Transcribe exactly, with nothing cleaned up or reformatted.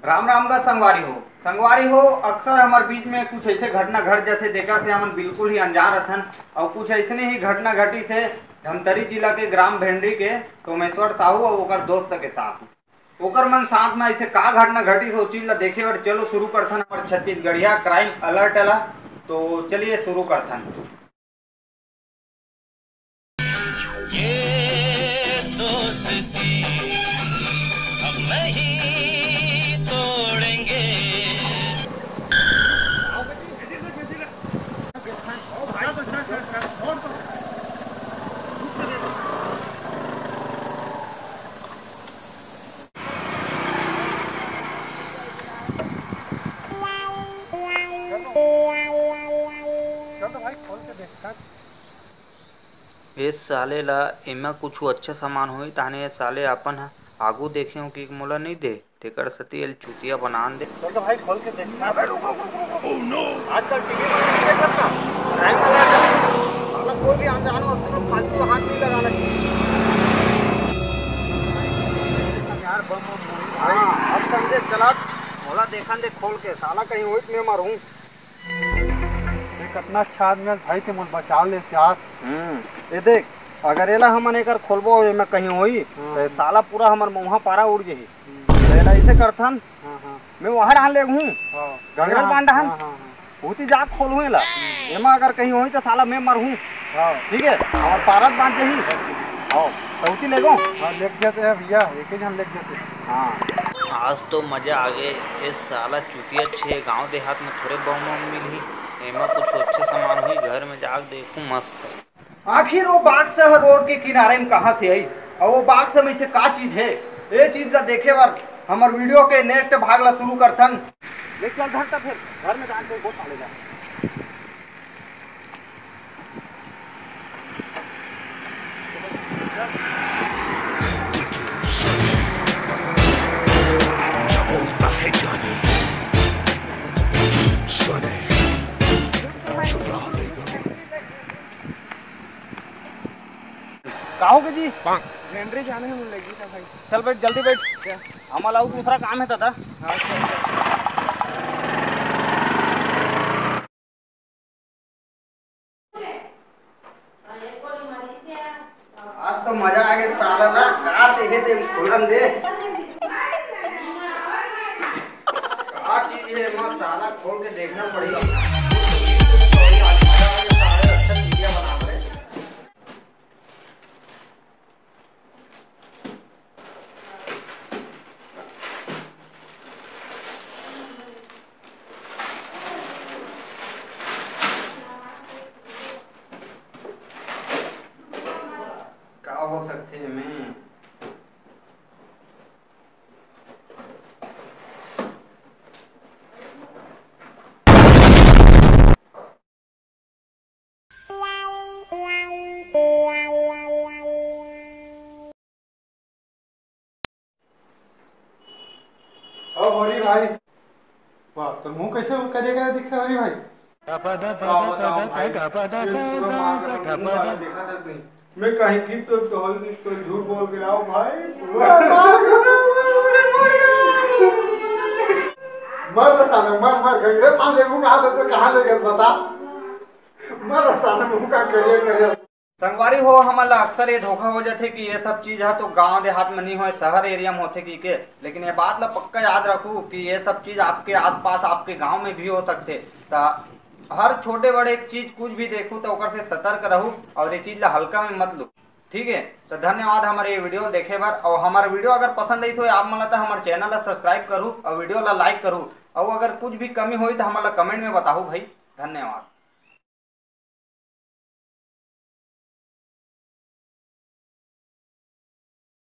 राम राम का संगवारी हो। संगवारी हो, अक्सर हमर बीच में कुछ ऐसे घटना घट जाथे, जेकर से हमन बिल्कुल ही अनजान रथन। और कुछ ऐसने ही घटना घटी से धमतरी जिला के ग्राम भेंडरी के सोमेश्वर साहू और ओकर दोस्त के साथ। ओकर मन साथ में ऐसे का घटना घटी, ओ चीज ला देखे बर चलो शुरू करथन हमर छत्तीसगढ़िया क्राइम अलर्ट ला। तो चलिए शुरू करथन। ये दोस्ती हम नहीं तोड़ेंगे। ए साले ला एमा कुछु अच्छा सामान होही, ताहने ए साले अपन ह आगू देखे हो कि मोला नइ दे, तेकर सेती एल चुतिया बनान दे। चल तो भाई, खोल के देख। आजकल टीवी में नहीं देख सकता। क्राइम अलर्ट है। साला कोई भी अनजान वस्तु में फालतू हाथ नहीं लगाना चाहिए। यार, बम, बम, बम। हाँ, अब समझे, चला, मोला देखन दे खोल के, साला कहीं होई तो मैं मरूं। ये कितना अच्छा आदमी है भाई, ते मन बचा ले यार। हम्म, ये देख, अगर एला हमन एकर खोलबो, एमे कहीं होई, हाँ। तो ये साला पूरा हमर मउहा पारा उड़ जाही। हम्म। तो एला ऐसे करथन, हाँ, हाँ। मैं वहाँ डाल ले हूँ, हाँ। गंगरेल हाँ, बांध डाहन। हाँ, हाँ, हाँ। उती जाके खोलहूँ एला। हम्म। एमा अगर कहीं होई तो साला मैं मरहूँ। हाँ। ठीक है, हमर पारा बांध जाही। हाँ। तो उती ले गो। हाँ, लेके जाते हैं भैया, एक ही जन लेके जाते हैं। हाँ। आज तो मजा आ गए। ए साला चुतिया छे गांव देहात में थोड़े बम बम मिलही, एमा कुछ अच्छा सामान होही, घर में जाके देखूं, मस्त है। आखिर वो बाक्स ह रोड के किनारे में कहाँ से आई, और वो बाक्स में से का चीज है, ये चीज ला देखे बर हमर वीडियो के नेक्स्ट भाग ला शुरू करथन। ले चल धर त फिर घर में जाके बहुत साले जा। का हो गे जी? रेंडरी जाने में लगी था भाई। चल बैठ, जल्दी बैठ। क्या? हमला अउ दूसरा काम है दादा। हाँ, अच्छा, अच्छा। आज तो मजा आ गया साला ला, का देखे ते खोलन दे। का चीज है, मस्त साला खोल के देखना पड़ेगा। अच्छा चीज बना रहे। का हो सकथे एमे? ओ होरी भाई, वाह, तो मुंह कैसे करिया करिया दिखता है होरी भाई? का बताऊं भाई, ये पूरा मार के मुंह वाला देखा था नहीं। मैं कहीं गिफ्ट उफ्ट होल नहीं तो झूठ बोल के लाओ भाई। मर रे साले, मर, मर, गंगे पास देखूं कहाँ से, तो कहाँ ले गए बता। मर रे साले, मुंह का करिया करिया। संगवारी हो, हमन ला अक्सर ये धोखा हो जाथे कि ये सब चीज ह तो गांव देहात में नहीं होय, शहर एरिया में होथे कहिके। लेकिन ये बात ला पक्का याद रखू कि ये सब चीज आपके आसपास, आपके गांव में भी हो सकथे। त हर छोटे बड़े चीज कुछ भी देखू त ओकर से सतर्क रहू और ये चीज ला हल्का में मत लू। ठीक है, तो धन्यवाद हमारे ये वीडियो देखे बर। और हमारा वीडियो अगर पसंद आई तो आप मन ला त हमारे चैनल ला सब्सक्राइब करू और वीडियो ला लाइक करू, और अगर कुछ भी कमी होई तो हमन ला कमेंट में बताहू भाई। धन्यवाद।